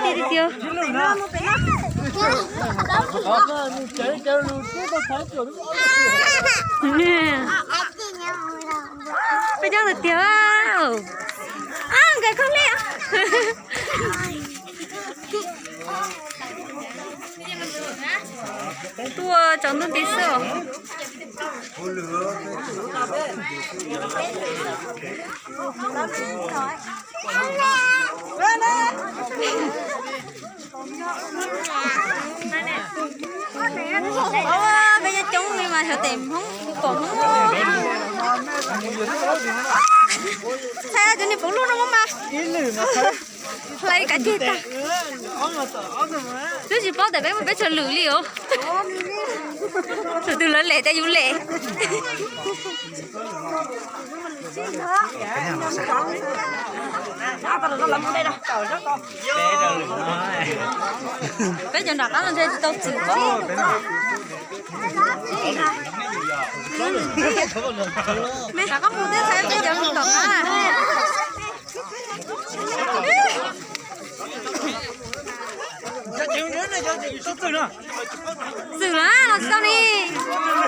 Ti tiag. Peb coob tiag tiag. Nkawd khoom li. Tuaj tsaus ntuj nti xwb os. Peb coob coob li mas xyov tes Hmoob pom Hmoob. Txhais cov niag poob lub no mas hlais kav ceg tag. Twb tsis paub tias peb muaj peb chaw lwm li os. Tus twg lawv lem tias yus lem. Peb cov nram qab no ntshe tsis tau txwm pob. Nram qab mus twb txhais peb cov mus tom qab. Txwm na los tsis tau ne.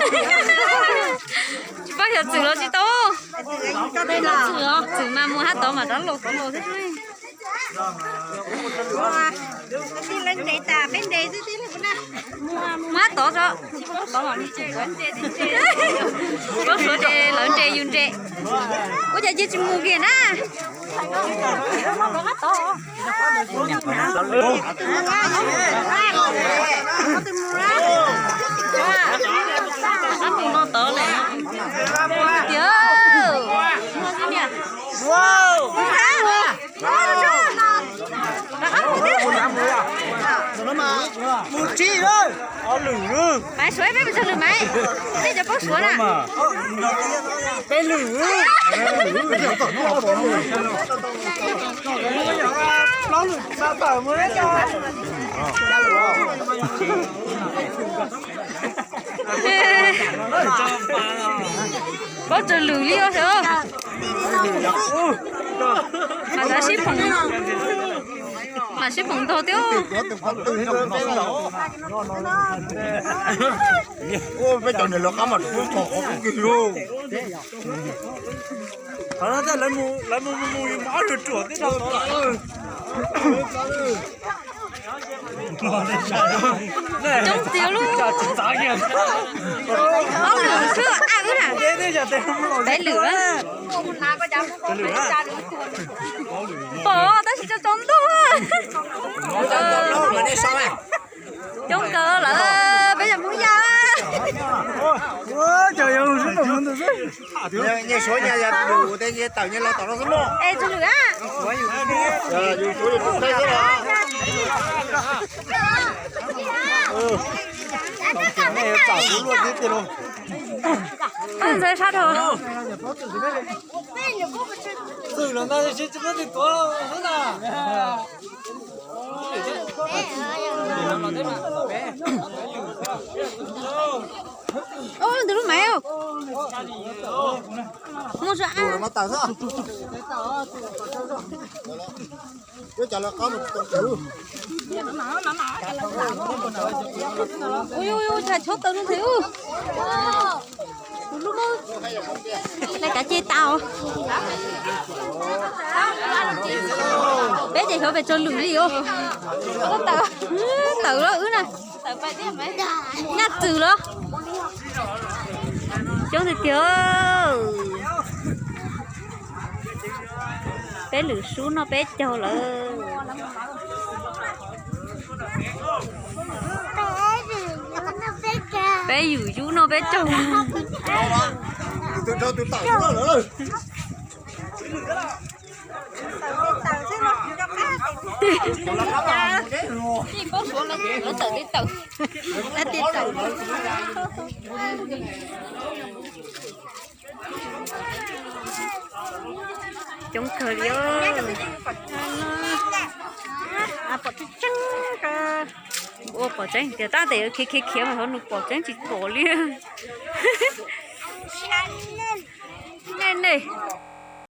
Tsis paub xyov txwm los tsis tau. Txwm mas mus hab tod mas rov los tod los xwb. Mus hab tod tso. Paub suav ces lawv nres yus nres. Ua cas cia tsis mus kiag na. Tiag. Maiv, suav peb mus txog lwm Maiv, peb cov paub suav na. Peb lwm. Paub tsaws lwm li os. Mas tab sib phoom, mas sib phoom ntog thiab. Peb cov niam lawv qab mas txog qhov kub kiag li. Qhov no lawv mus mus mus ob lwm ruam thiab. Coob tiag lub. Ob lwm xwb a wb na. Peb lwm. Pom tab sis tsaus tsaus ntuj. Coob kawg lawm peb cov Hmoob Yaj. Nyias suav nyias yog lwm ua tej nyias tawm nyias los tom no xwb mog. Es tsis lwm a. Yus suav yus tus thaij xwb los. Ntxhais sab dhau. Txwm los ntag tsis muaj tus tuav xwb na. Ub, tus lub Maiv. Mus sua a. Ui, ui, tshav tshuab taws no ntxhais ub. Tus lub, lawv kav cia tau. Peb ces xyov pes tsawg lwm li os. Tawm, tawm los wb na. Nyaj txwm los. Coob tiag tiag. Peb lwm sub noj peb caug lawm. Peb yum yub noj peb caug. Coob kawg li. Ua pom tseeb tias tab tes khiav khiav khiav mas ho nws pom tseeb tsis pom li. Nej nej,